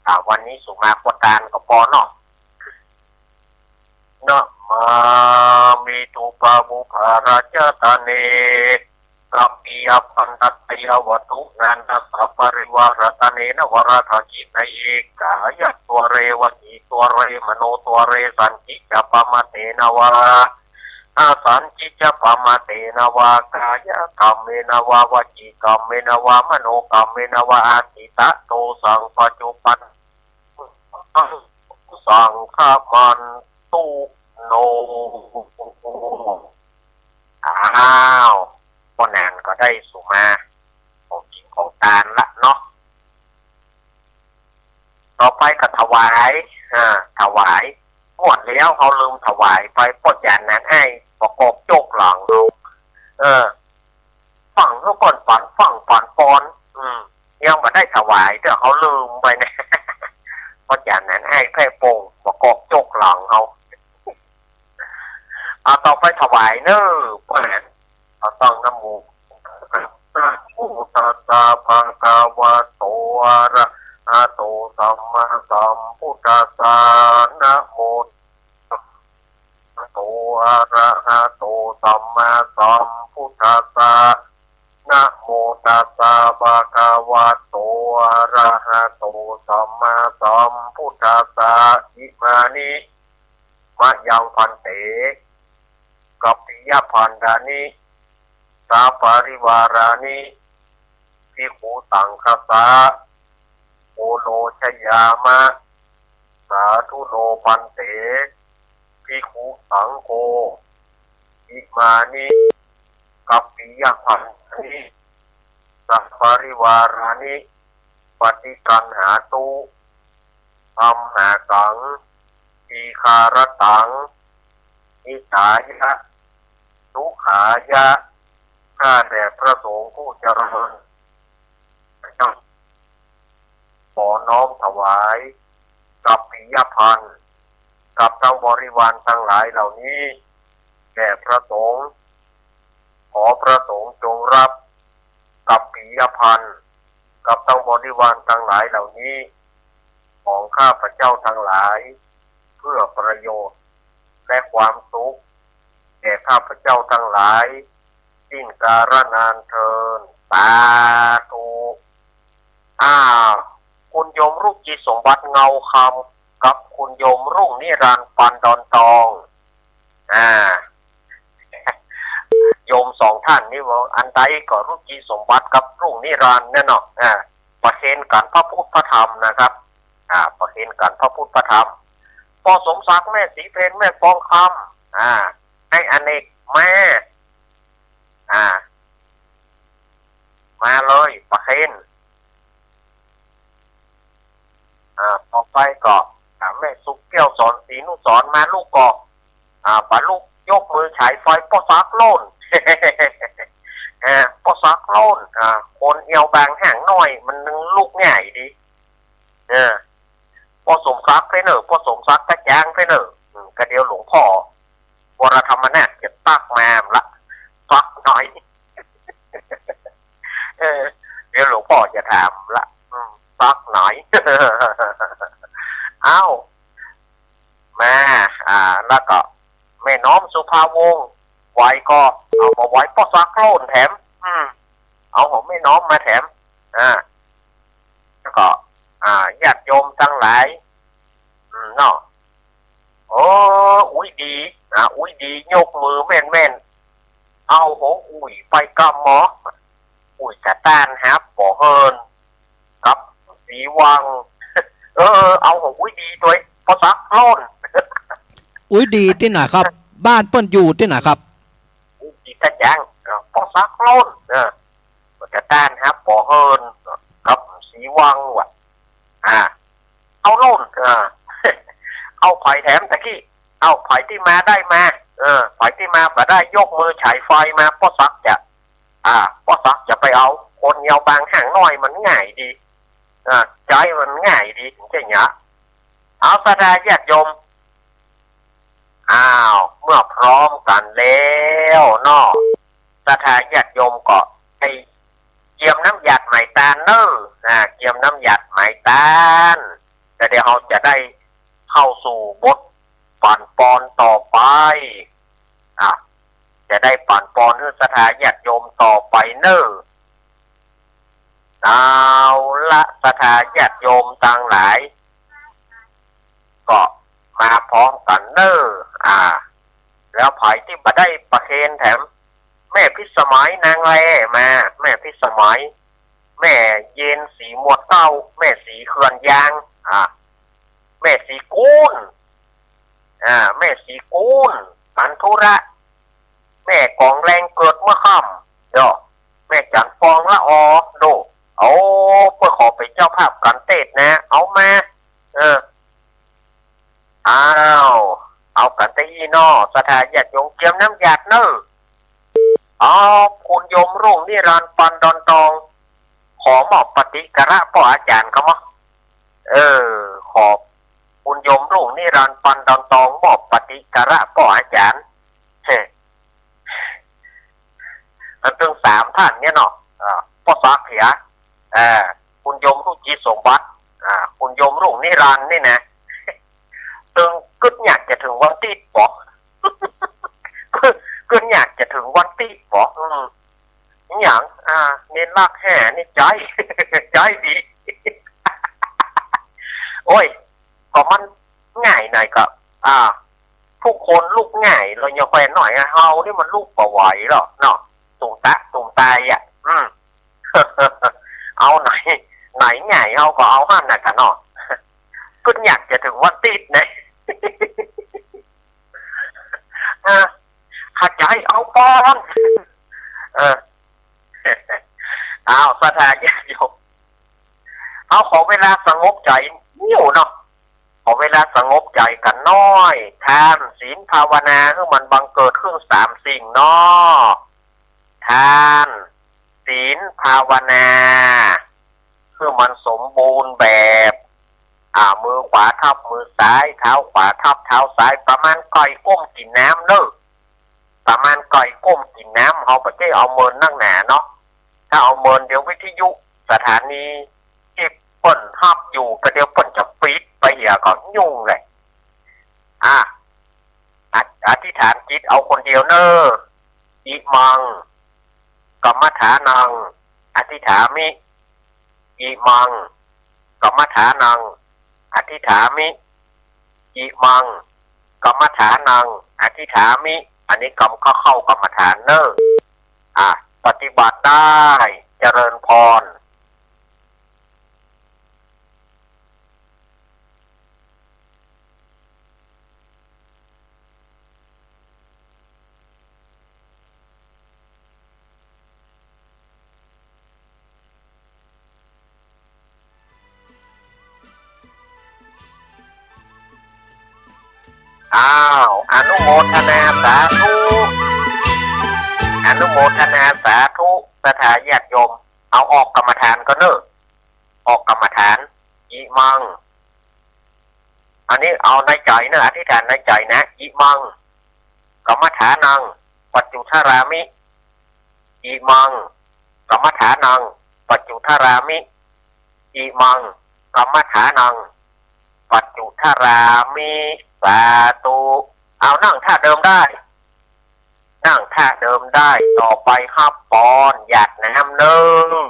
อ่า วันนี้สุมากั๋วตานก็ปอเนาะ นะมามิ ธูปะปุพพะราชะตะเน กัปปิยะพันธะทายะวัตถุนานะ สัปปะริวาระตะเน นะวะระทะกินะ เอกายะ ตวะเร วจี ตวะเร มโน ตวะเร สัญญิ จะ ปะมะเตนะ วา อสัญญิ จะ ปะมะเตนะ วา กายะ กัมเมนะ วา วจี กัมเมนะ วา มโน กัมเมนะ วา อาทิตะโต สัง ปัจจุปัน สัง ฆะมันตุ โน อ้าว ป้อจ๋ารย์ก็ได้สุมา ของกิ๋นของตานละเนาะ ต่อไปก็ถวาย อ่า ถวาย งวดแล้วเฮาลืมถวายไป ป้อจ๋ารย์หนานอ้าย บ่กอกโจกหลังเฮา เออ ฟั่งเฮาก่อนปันฟั่งปันปอน อืม ยังบ่ได้ถวายเตื้อ เฮาลืมไปนะ ป้อจ๋ารย์หนานอ้าย แพ่โป่ง บ่กอกโจกหลังเฮา อ่า ต่อไปถวายเน่อ ป้อจ๋ารย์ ขอตั้งนะโม นะโมตัสสะ ภะคะวะโต อะระหะโต สัมมาสัมพุทธัสสะ นะโม โต อะระหะโต สัมมาสัมพุทธัสสะ นะโมตัสสะ ภะคะวะโต อะระหะโต สัมมาสัมพุทธัสสะ อิมานิ มะยัง ภันเต กัปปิยะพันธานิ สัปปะริวารานิ ภิกขุสังฆัสสะ โอ โลชยามะ สาธุโน ภันเต ภิกขุสังโฆ อิมานิ กัปปิยะพันธานิ สัปปะริวารานิ ปะฏิกกัณหาตุ ธัมมากัง ทีฆารตัง หิตายะ สุขายะ ข้าแต่พระสงฆ์ผู้เจริญ ขอน้อมถวาย กัปปิยะพันธ์ กับทั้งบริวารทั้งหลายเหล่านี้ แด่พระสงฆ์ ขอพระสงฆ์จงรับ กัปปิยะพันธ์ กับทั้งบริวารทั้งหลายเหล่านี้ ของข้าพเจ้าทั้งหลาย เพื่อประโยชน์ และความสุข แก่ข้าพเจ้าทั้งหลาย สิ้นกาลนานเทอญ สาธุ อ้าว คุณโยมรุ่งจิตสมบัติ เงาคำ กับคุณโยมรุ่งนิรันดร์ ปันดอนตอง อ่า โยมสองท่านนี้ว่าอันใดก็ รุ่งจิตสมบัติกับรุ่งนิรันดร์เนี่ยเนาะ อ่า ประเคนกั๋นพระพุทธพระธรรมนะครับ อ่า ประเคนกั๋นพระพุทธพระธรรม ป้อสมศักดิ์ แม่ศรีเพน แม่ฟองคำ อ่า ไอ้อเนก มา อ่า มาเลย ประเคน อ่า ต่อไปก็ อ่า แม่สุขแก้ว สอนศรีนุสรณ์ มาลูกก็ อ่า ปะลูกยกมือฉายไฟ ป้อศักดิ์โล่น เออ ป้อศักดิ์โล่น อ่า คนเอวบางห่างน้อย มันนึ่งลุกง่ายดี เออ ป้อสมศักดิ์ไปเน่อ ป้อสมศักดิ์ตะจางไปเน่อ อืม กะเดี๋ยวหลวงพ่อ วรธรรมนาถจะตักมาละ สักหน่อย เออ เดี๋ยวหลวงพ่อจะถามละ อืม สักหน่อย เอ้า มา อ่า แล้วก็ แม่น้อมสุภาวงศ์ ไหวก็เอามาไหวป้อศักดิ์โล่นแถม อืม เอาของแม่น้อมมาแถม อ่า แล้วก็ อ่า ญาติโยมทั้งหลาย อืม เนาะ โอ้ อุ๊ยดี อ่า อุ๊ยดี ยกมือแม่นๆ เอาของอุ๊ยไปกำหมอ อุ๊ยจะต้านฮับบ่เฮิน กับสีวัง เออ เอาของอุ๊ยดีตวย ป้อศักดิ์โล่น อุ๊ยดีตี้ไหนครับ บ้านเปิ้นอยู่ตี้ไหนครับ อุ๊ยดีตะจาง เออ ป้อศักดิ์โล่น เออ จะต้านฮับบ่เฮิน กับสีวังว่ะ อ่า เอาโล่น อ่า เอาใผแถมตะกี้ เอาใผตี้มาได้มา เออ ใผตี้มาบ่ได้ยกมือฉายไฟมา ป้อศักดิ์จะ อ่า ป้อศักดิ์จะไปเอา คนเอวบางห่างน้อยมันง่ายดี อ่า ใจมันง่ายดี มันจะหยา เอาศรัทธาญาติโยม อ้าว เมื่อพร้อมกั๋นแล้วเนาะ ศรัทธาญาติโยมก็ไปเกียมน้ำหยาดไหม้ตานเน่อ อ่า เกียมน้ำหยาดไหม้ตาน แล้วเดี๋ยวเฮาจะได้เข้าสู่บทปั่นปอนต่อไป อ่ะ จะได้ปั่นปอนหื้อศรัทธาญาติโยมต่อไปเน่อ เอาละ ศรัทธาญาติโยมตังหลาย ก็มาพร้อมกั๋นเน่อ อ่า แล้วใผตี้บ่ได้ประเคนแถม แม่พิสมัย นางแลมา แม่พิสมัย แม่เย็น ศรีหมวดเต้า แม่ศรีเขื่อนยาง อ่า แม่ศรีกูล อ่า แม่ศรีกูล อันธุระ แม่กองแรงเกิดเมื่อค่ำ เดี๋ยว แม่จันทร์ฟองละออ โด เอา เปิ้นขอเป๋นเจ้าภาพก๋านเตสนะ เอามา เออ อ้าว เอากั๋นตี้อี้เนาะ ศรัทธาญาติโยมเกียมน้ำหยาดเน่อ เอา คุณโยมรุ่งนิรันดร์ ปันดอนตอง ขอมอบปฏิกะระป้ออาจ๋ารย์ครับเนาะ เออ ขอ คุณโยมรุ่งนิรันดร์ ปันดอนตอง มอบปฏิกะระป้ออาจ๋ารย์ เฮ้ อันตึงสามต้านเนี่ยเนาะ เอ่อ ป้อศักดิ์เหีย เอ่อ คุณโยมรุ่งจิตสมบัติ อ่า คุณโยมรุ่งนิรันดร์นี่นะ ตึงกึ๊ดอยากจะเถิงวันตี้ป๋อ กึ๊ดอยากจะเถิงวันตี้ป๋อ อืม อะหยัง อ่า เน้นหลักแห่นี่ใจ๊ ใจ๊ดี โอ้ย ก็มันง่ายหน่อยก็ อ่า ทุกคนลุกง่าย เฮายังแควนหน่อยอะ เฮานี่มันลุกบ่ไหวหรอกเนาะ ตุ่มตะ ตุ่มตายอะ อืม เอาหน่อย ไหนใหญ่เฮาก็เอาหั้นน่ะกะเนาะ เปิ้นอยากจะเถิงวันติ๊ดนะ อ่ะ ขยายเอาก่อน เออ อ้าว ศรัทธาญาติโยม เอาขอเวลาสงบใจ๋นิดเนาะ ขอเวลาสงบใจ๋กั๋นหน้อย ทาน ศีล ภาวนา หื้อมันบังเกิดขึ้นสามสิ่งเนาะ ทาน ศีล ภาวนา หื้อมันสมบูรณ์แบบ อ่า มือขวาทับมือซ้าย เท้าขวาทับเท้าซ้าย ประมาณก้อยก้มกิ๋นน้ำเนาะ ประมาณก้อยก้มกิ๋นน้ำ เฮาบ่ใจ้เอาเมินนักหนาเนาะ ถ้าเอาเมินเดี๋ยววิทยุสถานีตี้เปิ้นฮับอยู่ก็เดี๋ยวเปิ้นจะปิดไปเหียก็ยุ่งแหละ อ่ะ อ- อธิษฐานจิตเอาคนเดียวเนาะ อิมัง กัมมัฏฐานัง อธิษฐามิ อิมัง กัมมัฏฐานัง อธิษฐามิ อิมัง กัมมัฏฐานัง อธิษฐามิ อันนี้กำ เข้า เข้ากรรมฐานเนาะ อ่ะ ปฏิบัติได้ เจริญพร อ้าว อนุโมทนาสาธุ อนุโมทนาสาธุ ศรัทธาญาติโยม เอาออกกรรมฐานก่อนเนาะ ออกกรรมฐาน อิมัง อันนี้เอาในใจ๋เนาะ อธิษฐานในใจ๋นะ อิมัง กัมมัฏฐานัง ปัจจุทารามิ อิมัง กัมมัฏฐานัง ปัจจุทารามิ อิมัง กัมมัฏฐานัง ปัจจุทารามิ สาธุ เอานั่งท่าเดิมได้ นั่งท่าเดิมได้ ต่อไปฮับปอนหยาดน้ำเนาะ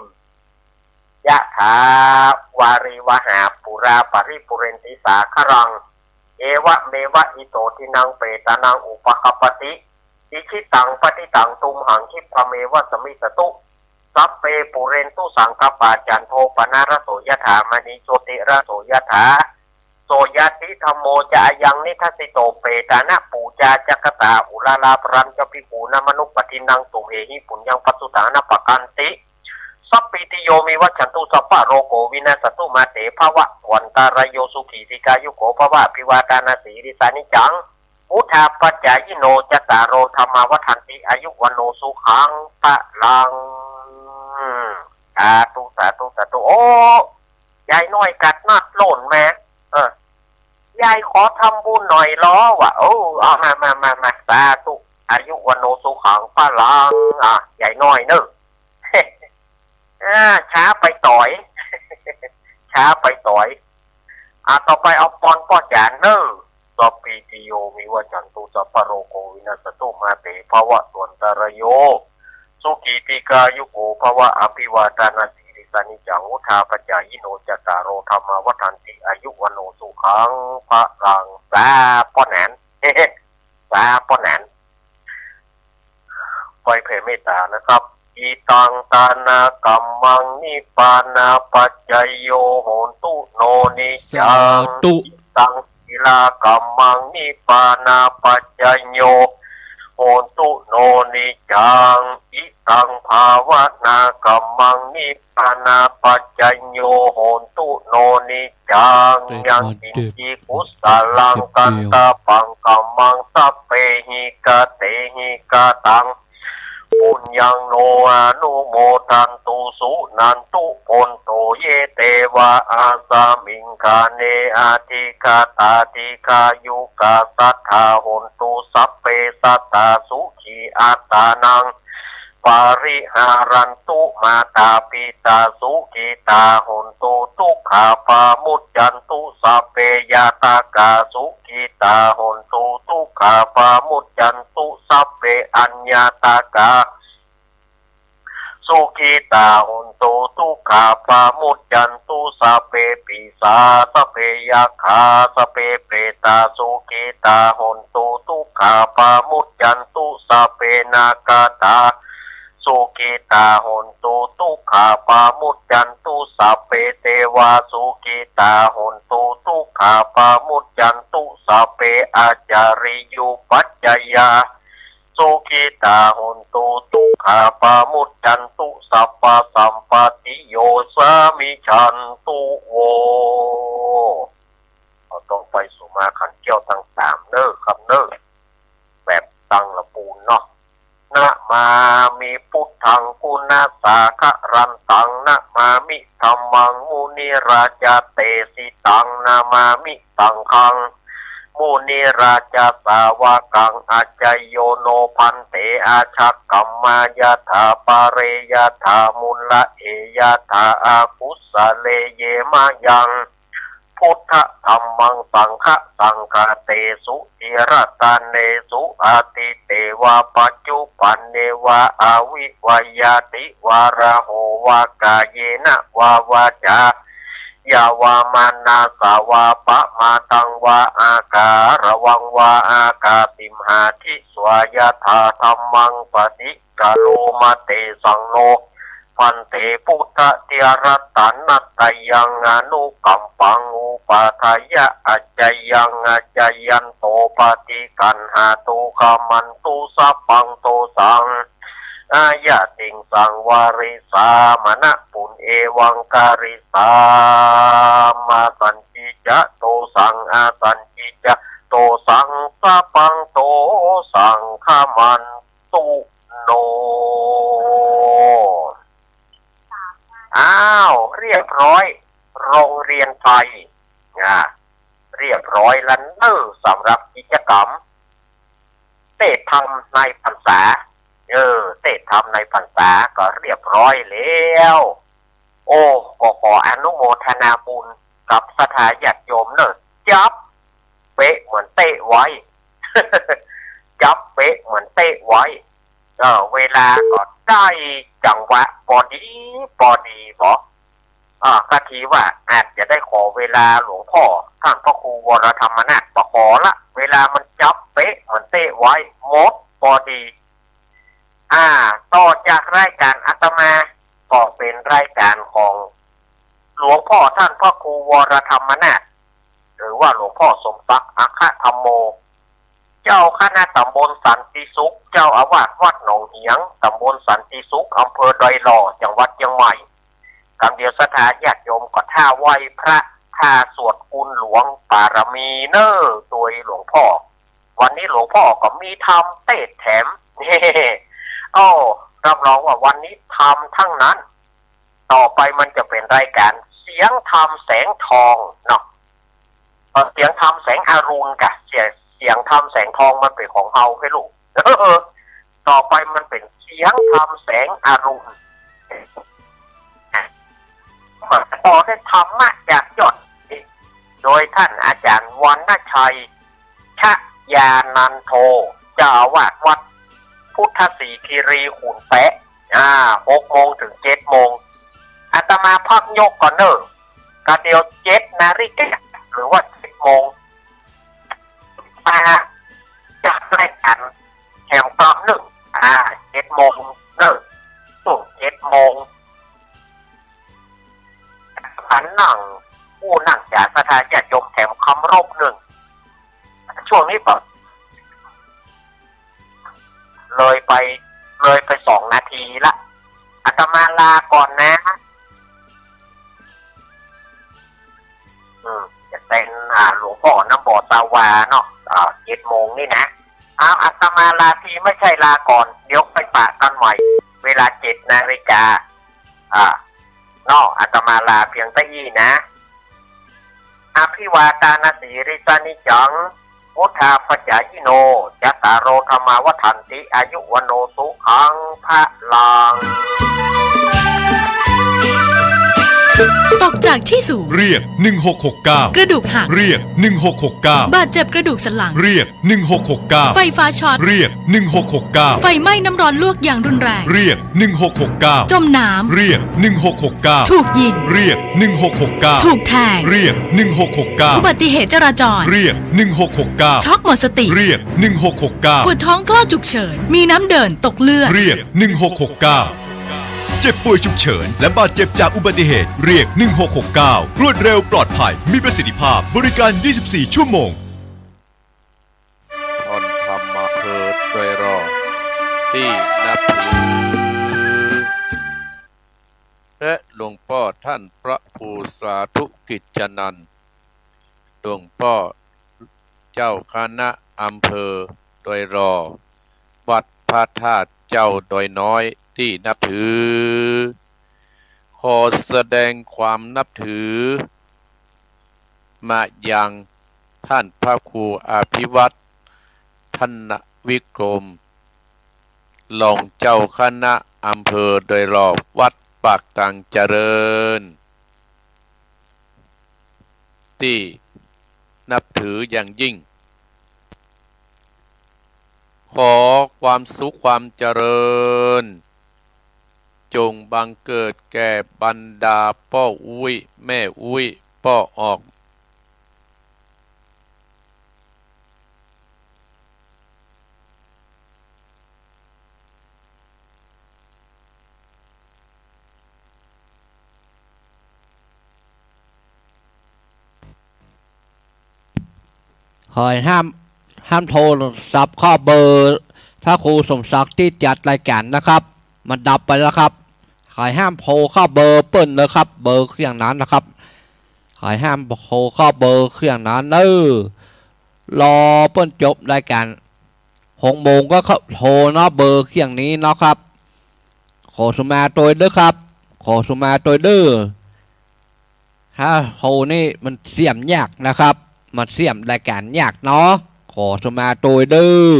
ยะถา วาริวหา ปูรา ปะริปูเรนติ สาคะรัง เอวะเมวะ อิโต ทินนัง เปตานัง อุปะกัปปติ อิจฉิตัง ปัตถิตัง ตุมหัง คิปะเมวะ สะมิชฌะตุ สัพเพ ปูเรนตุ สังกัปปา จันโท ปะนะระโส ยะถา มะณี โชติระโส ยะถา โสยะติ ธัมโม จะ อะยัง นิดัสสิโต เปตานะ ปูจา จะ กะตา อุรารา ปะรัญจะ ภิกขูนะ มะนุปปะทินนัง ตุมเหหิ ปุญญัง ปัสสุตัง นะปะกันติ สัพพีติโย วิวัชชันตุ สัพพะโรโค วินัสสันตุ มาเต ภะวะตวันตะราโย สุขี ดีฆายุโก ภะวะ อะภิวาทานะสีลิสสานิจจัง วุฑฒาปะจายิโน จัตตาโร ธัมมา วัฑฒันติ อายุ วัณโณ สุขัง พะลัง สาธุ สาธุ สาธุ โอ้ ยายน้อยกัดนัดโล่นมา เออ ยายขอทำบุญหน่อยลอ ว่า โอ้ เอามา มา มา มา สาธุ อายุ วัณโณ สุขัง พะลัง อ่ะ ยายน้อยเนาะ อ่า ช้าไปต๋อย ช้าไปต๋อย อ่า ต่อไปเอาปอนป้อจ๋าเนาะ สัพพีติโย วิวัชชันตุ สัพพะโรโค วินัสสันตุ มาเต ภะวะตวันตะราโย สุขี ดีฆายุโก ภะวะ อะภิวาทานะสีลิสสานิจจัง วุฑฒาปะจายิโน จัตตาโร ธัมมา วัฑฒันติ อายุ วัณโณ สุขัง พะลัง สาป้อหนาน สาป้อหนาน ไปแผ่เมตต๋านะครับ อิตัง ทานะกัมมัง นิปปานะปัจจโย โหนตุ โน นิจจัง สาธุ อิตัง ศีลากัมมัง นิปปานะปัจจโย โหนตุ โน นิจจัง อิตัง ภาวนากัมมัง นิปปานะปัจจโย โหนตุ โน นิจจัง ยังกิญจิ กุสลัง กัตถปังกัมมัง สัพเพหิ กะเตหิ กะตัง ปุญญัง โน อนุโมทันตุ สุนันตุ ภวันโต เย เตวะ อัสมิง คาเน อะธิกาตา ดีฆายุกา สัตถา โหนตุ สัพเพ สัตตา สุขี อัตตานัง ปะริหารันตุ มาตา ปิตา สุขิตา โหนตุ ทุกขา ปะมุจจันตุ สัพเพ ญาตากา สุขิตา โหนตุ ทุกขา ปะมุจจันตุ สัพเพ อัญญาตากา สุขิตา โหนตุ ทุกขา ปะมุจจันตุ สัพเพ ปีศา สัพเพ ยักขา สัพเพ เปตา สุขิตา โหนตุ ทุกขา ปะมุจจันตุ สัพเพ นาคาตา สุขิตา hontu, dukkhā pamuccantu, sabbe devā sukhitā hontu, dukkhā pamuccantu, sabbe ācariyupajjhāyā sukhitā hontu, dukkhā pamuccantu, sabbasampattiyo samijjhantu vo. เอาต่อไปสู่มาขันแก้วตังสามเน้อครับเน้อ แบบตังละปูนเนาะ Namāmi buddhaṃ guṇasāgarantaṃ, namāmi dhammaṃ munirājadesitaṃ, namāmi saṅghaṃ munirājasāvakaṃ. Ācayo no bhante, ācakkhama yathā pare, yathā mūlaye yathā akusale, ye mayaṃ buddhadhammasaṅghasaṅghātesu tirattanēsu atīte vā paccuppanneva avivayyāti vāraho vā kāyena vā vācāya vā manasā vā pamādaṃ vā akāraṃ vā akātiṃ hādisvā yathādhammaṃ paṭi karoma. Tesaṃ no bhante buddharatanattayaṃ anukampaṃ upādāya accayaṃ accayanto paṭiggaṇhātu khamantu sabbaṃ dosaṃ ayatiṃsaṃ varisāma. Napuṇ evaṃ karissāma, sañcicca dosaṃ asañcicca dosaṃ sabbaṃ dosaṃ khamantu no. อ้าว เรียบร้อย โรงเรียนไทย อ่า เรียบร้อยแล้วเน้อ สำหรับกิจกรรมเตศน์ธรรมในพรรษา เออ เตศน์ธรรมในพรรษาก็เรียบร้อยแล้ว โอ้ ก็ขออนุโมทนาบุญกับศรัทธาญาติโยมเน้อ จั๊บเป๊ะเหมือนเต๊ะไว้ จั๊บเป๊ะเหมือนเต๊ะไว้ เออ เวลาก็ได้จังหวะปอดีปอดี บ่ อ่า ก็ทีว่าอาจจะได้ขอเวลาหลวงพ่อท่านพระครูวรธรรมนาถ บ่ขอละ เวลามันจั๊บเป๊ะเหมือนเต๊ะไว้ หมดปอดี อ่า ต่อจากรายการอาตมา ก็เป๋นรายการของหลวงพ่อท่านพระครูวรธรรมนาถ หรือว่าหลวงพ่อสมศักดิ์ อัคคธรรมโม เจ้าคณะตำบลสันติสุข เจ้าอาวาสวัดหนองเหียง ตำบลสันติสุข อำเภอดอยหล่อ จังหวัดเชียงใหม่ กำเดียวศรัทธาญาติโยมก็ถ้าไหว้พระ ถ้าสวดคุณหลวงปารมีเน้อ โดยหลวงพ่อ วันนี้หลวงพ่อก็มีธรรมเตศน์แถม โอ้ รับรองว่าวันนี้ธรรมทั้งนั้น ต่อไปมันจะเป๋นรายการเสียงธรรมแสงทองเนาะ เอ่อ เสียงธรรมแสงอรุณกะ เสียง เสียงธรรมแสงทองมันเป๋นของเฮาใค่ลูก ต่อไปมันเป๋นเสียงธรรมแสงอรุณ ต่อด้วยธรรมะจากยอด โดยท่านอาจารย์วรรณชัย ชยานันโท เจ้าอาวาสวัดพุทธศรีคีรีขุนแปะ อ่า หกโมงถึงเจ็ดโมง อาตมาพักยกก่อนเน้อ กะเดี๋ยวเจ็ดนาฬิกา หรือว่าเจ็ดโมง มาจัดรายการแถมกำนึ่ง อ่า เจ็ดโมงเน้อ ช่วงเจ็ดโมง อันนั่ง ผู้นั่งจ๋าศรัทธาญาติโยมแถมกำรอบนึ่ง ช่วงนี้แบบ เลยไป เลยไปสองนาทีละ อาตมาลาก่อนนะ อืม จะเป๋น อ่า หลวงพ่อน้ำบ่อสาวาเนาะ อ่า เจ็ดโมงนี่นะ เอา อาตมาลาที ไม่ใช่ลาก่อน เดี๋ยวไปปะกันใหม่ เวลาเจ็ดนาฬิกา อ่า เนาะ อาตมาลาเพียงเต้าอี้นะ อภิวาทานสีลิสสะนิจจัง วุฑฒาปะจายิโน จัตตาโร ธัมมา วัฑฒันติ อายุ วัณโณ สุขัง พะลัง ตกจากที่สูง เรียก หนึ่งหกหกเก้า กระดูกหัก เรียก หนึ่งหกหกเก้า บาดเจ็บกระดูกสันหลัง เรียก หนึ่งหกหกเก้า ไฟฟ้าช็อต เรียก หนึ่งหกหกเก้า ไฟไหม้น้ำร้อนลวกอย่างรุนแรง เรียก หนึ่งหกหกเก้า จมน้ำ เรียก หนึ่งหกหกเก้า ถูกยิง เรียก หนึ่งหกหกเก้า ถูกแทง เรียก หนึ่งหกหกเก้า อุบัติเหตุจราจร เรียก หนึ่งหกหกเก้า ช็อกหมดสติ เรียก หนึ่งหกหกเก้า ปวดท้องคลอดฉุกเฉิน มีน้ำเดินตกเลือด เรียก หนึ่งหกหกเก้า เจ็บป่วยฉุกเฉิน และบาดเจ็บจากอุบัติเหตุ เรียก หนึ่งหกหกเก้า รวดเร็ว ปลอดภัย มีประสิทธิภาพ บริการ ยี่สิบสี่ ชั่วโมง ท่านธรรมอำเภอโดยรอบตี้นับถือ และหลวงป้อท่านพระครูสาธุกิจจานันท์ หลวงป้อเจ้าคณะอำเภอโดยรอบ วัดพระธาตุเจ้าดอยน้อยตี้นับถือ ขอแสดงความนับถือ มายังท่านพระครูอภิวัฒน์ ธนวิกรม รองเจ้าคณะอำเภอโดยรอบวัดปากตังเจริญ ตี้นับถืออย่างยิ่ง ขอความสุขความเจริญ จงบังเกิดแก่บรรดาป้ออุ๊ย แม่อุ๊ย ป้อออก ขอห้าม ห้ามโทรศัพท์เข้าเบอร์พระครูสมศักดิ์ตี้จัดรายการนะครับ มันดับไปแล้วครับ ขอห้ามโทรเข้าเบอร์เปิ้นนะครับ เบอร์เครื่องนั้นนะครับ ขอห้ามโทรเข้าเบอร์เครื่องนั้นเน้อ รอเปิ้นจบรายการหกโมงก็เข้าโทรเนาะ เบอร์เครื่องนี้เนาะครับ ขอสุมาตวยเด้อครับ ขอสุมาตวยเด้อ ถ้าโทรนี่มันเสียมยากนะครับ มันเสียมรายการยากเนาะ ขอสุมาตวยเด้อ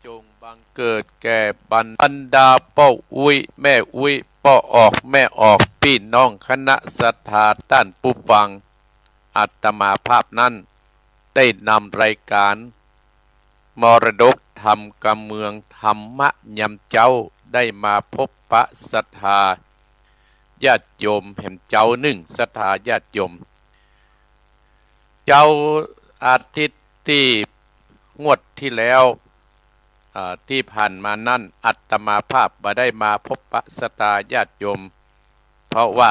จงบังเกิดแก่บรรดาป้ออุ๊ย แม่อุ๊ย ป้อออก แม่ออก ปี้น้องคณะศรัทธาต้านผู้ฟัง อาตมาภาพนั้นได้นำรายการ มรดกธรรมกำเมืองธรรมะยามเจ๊า ได้มาพบปะศรัทธาญาติโยมแหมเจ๊านึ่ง ศรัทธาญาติโยม เจ๊าอาทิตย์ตี้งวดตี้แล้ว อ่า ตี้ผ่านมานั้น อาตมาภาพบ่ได้มาพบปะศรัทธาญาติโยม เพราะว่า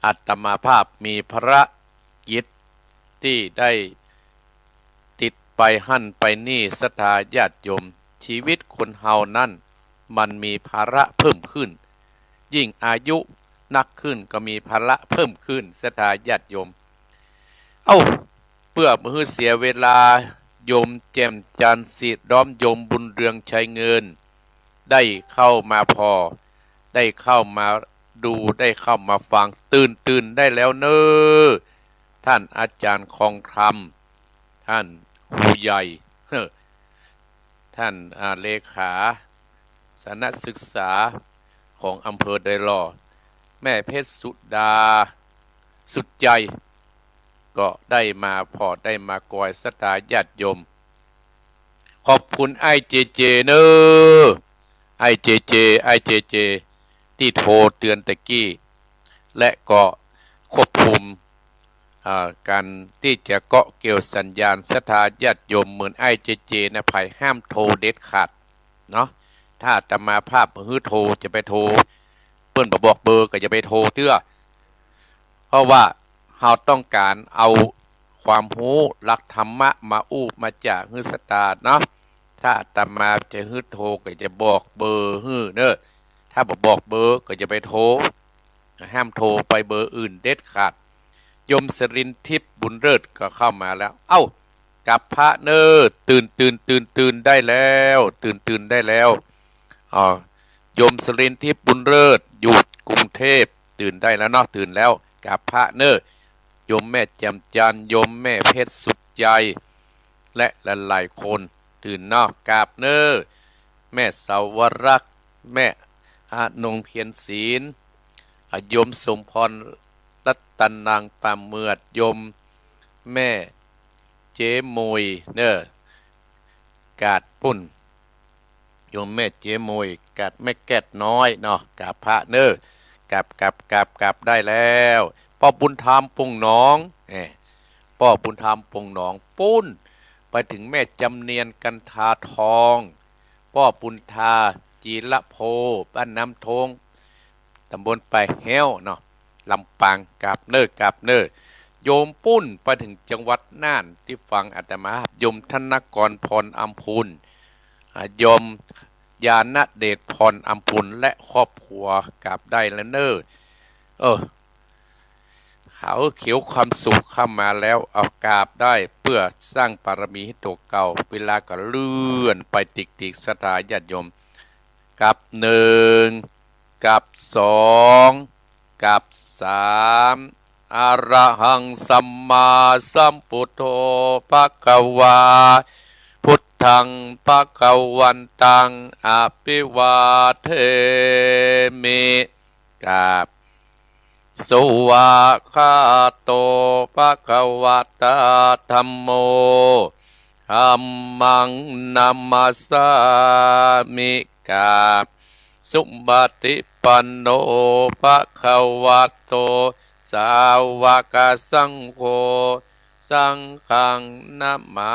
อาตมาภาพมีภารกิจตี้ได้ติดไปหั้นไปนี่ ศรัทธาญาติโยม ชีวิตคนเฮานั้น มันมีภาระเพิ่มขึ้น ยิ่งอายุนักขึ้นก็มีภาระเพิ่มขึ้น ศรัทธาญาติโยม เอ้า เปื้อบ่หื้อเสียเวลา โยมแจ่มจันทร์ ศิษย์ด้อมโยมบุญเรืองชัยเงิน ได้เข้ามาผ่อ ได้เข้ามาดู ได้เข้ามาฟัง ตื่น ตื่นได้แล้วเน้อ ท่านอาจารย์คองธรรม ท่านครูใหญ่ ท่าน อ่า เลขา สาธารณศึกษาของอำเภอดอยหล่อ แม่เพชรสุดา สุดใจ ก็ได้มาผ่อ ได้มากอยศรัทธาญาติโยม ขอบคุณไอ้เจเจเน้อ ไอ้เจเจ ไอ้เจเจ ตี้โทรเตือนตะกี้ และก็ควบคุม อ่า การตี้จะเกาะเกี่ยวสัญญาณศรัทธาญาติโยม เหมือนไอ้เจเจนะ ใผห้ามโทรเด็ดขาดเนาะ ถ้าอาตมาภาพบ่หื้อโทร จะไปโทร เปิ้นบ่บอกเบอร์ก็อย่าไปโทรเตื้อ เพราะว่าเฮาต้องการเอาความฮู้หลักธรรมะมาอู้มาจ๋าหื้อศรัทธาเนาะ ถ้าอาตมาจะหื้อโทรก็จะบอกเบอร์หื้อเน้อ ถ้าบ่บอกเบอร์ก็อย่าไปโทร ห้ามโทรไปเบอร์อื่นเด็ดขาด โยมสรินทร์ทิพย์บุญเลิศก็เข้ามาแล้ว เอ้า กราบพระเน้อ ตื่น ตื่น ตื่น ตื่นได้แล้ว ตื่น ตื่นได้แล้ว อ๋อ โยมสรินทร์ทิพย์บุญเลิศ อยู่กรุงเทพฯ ตื่นได้แล้วเนาะ ตื่นแล้ว กราบพระเน้อ โยมแม่แจ่มจันทร์ โยมแม่เพชรสุดใจ และหลายๆ คน ตื่นเนาะ กราบเน่อ แม่สาวรักษ์ แม่อนงเพียรศิลป์ อะ โยมสมพร รัตนางป่าเมือด โยมแม่เจ๊มุยเน่อ กาดปุ้น โยมแม่เจ๊มุย กาดแม่แก้ดน้อยเนาะ กราบพระเน่อ กราบ กราบ กราบ กราบได้แล้ว ป้อบุญธรรม ปงหนอง แหม ป้อบุญธรรม ปงหนอง ปู๊น ไปเถิงแม่จำเนียน กันทาทอง ป้อบุญธา จีระโพ บ้านน้ำโท้ง ตำบลป่าแฮ้วเนาะ ลำปาง กราบเน่อ กราบเน่อ โยมปู๊น ไปเถิงจังหวัดน่าน ตี้ฟังอาตมา โยมธนกร พรอำพูน อะ โยมญาณเดช พรอำพูน และครอบครัว กราบได้แล้วเน่อ เออ เขาเขียวความสุขเข้ามาแล้ว เอากราบได้ เปื้อสร้างบารมีหื้อตั๋วเก่า เวลาก็เลื่อนไปติ๊กๆ ศรัทธาญาติโยม กราบหนึ่ง กราบสอง กราบสาม อะระหังสัมมาสัมพุทโธภะคะวา พุทธังภะคะวันตังอะภิวาเทมิ กราบ สวากขาโตภะคะวะตาธัมโม ธัมมังนะมัสสามิ กราบ สุปฏิปันโนภะคะวะโต สาวกสังโฆ สังฆังนะมา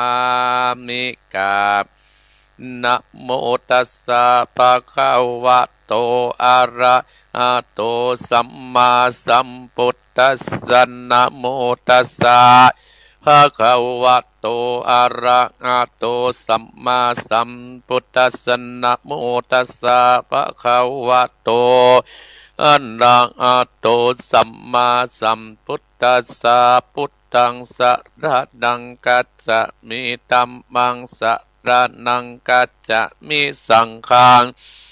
มิ กราบ นะโมตัสสะภะคะวะโต อะระหะโต สัมมาสัมพุทธัสสะ นะโมตัสสะภะคะวะโต อะระหะโต สัมมาสัมพุทธัสสะ นะโมตัสสะภะคะวะโต อะระหะโต สัมมาสัมพุทธัสสะ พุทธังสะระณังคัจฉามิ ธัมมังสะระณังคัจฉามิ สังฆังสะ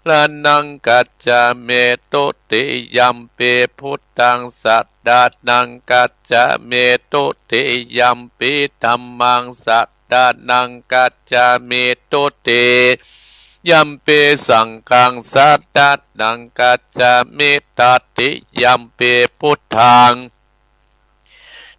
ระณังคัจฉามิ ทุติยัมปิพุทธังสะระณังคัจฉามิ ทุติยัมปิธัมมังสะระณังคัจฉามิ ทุติยัมปิสังฆังสะระณังคัจฉามิ ตติยัมปิพุทธัง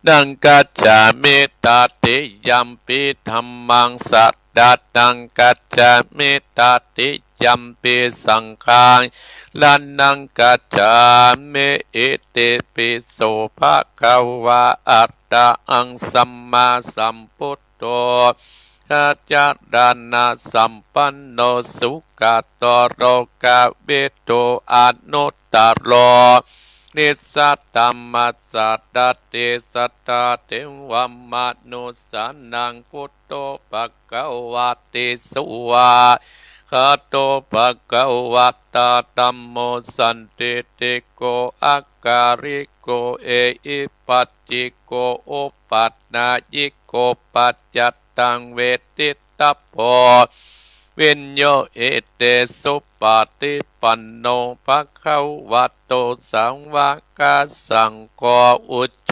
นังคัจฉามิ ตติยัมปิธัมมังสะระณังคัจฉามิ ตติยัมปิสังฆังสะระณังคัจฉามิ อิติปิโสภะคะวะ อะระหังสัมมาสัมพุทโธ อะจาระณะสัมปันโน สุขะโต โลกะวิทู อนุตตโร นิสสะธัมมะสะระเตสะสะ เทวะมะนุสสานัง พุทโธภะคะวะติ สวากขาโตภะคะวะตา ธัมโมสันทิฏฐิโก อะกาลิโก เอหิปัสสิโก โอปะนายิโก ปัจจัตตังเวทิตาโพ วิญโญ อิติสุปะฏิปันโน ภะคะวะโต สาวะกะสังโฆ อุจโจ